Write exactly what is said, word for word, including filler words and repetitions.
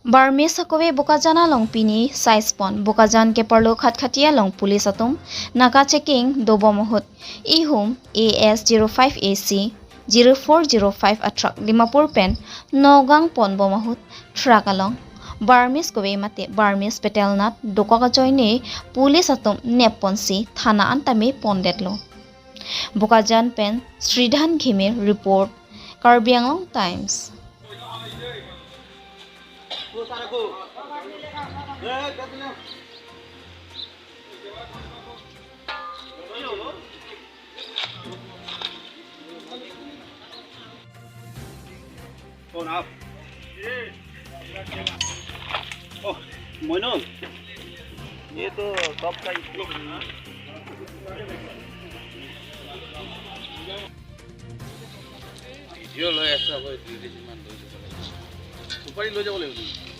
Barmis akove Bokajan along pini saispon. Bokajan keparlo Khatkhati along police atum naka checking dobom ahut ihum A S zero five A C zero four zero five a truck Dimapur pen Nagaon ponbom ahut truck along Barmis kove mate Barmis Patel Nath dokok ajoine police atum nepponsi thana an tame pondetlo. Bokajan pen Sridhan Kheme report, Karbi Anglong Times. कौन आप? ओ, मोइनुल, ये तो सबका इसको ভিডিঅ' লৈ আছে, আকৌ দুই কেজিমান লৈ যাব লাগিব। চুপাৰী লৈ যাব লাগিব নেকি?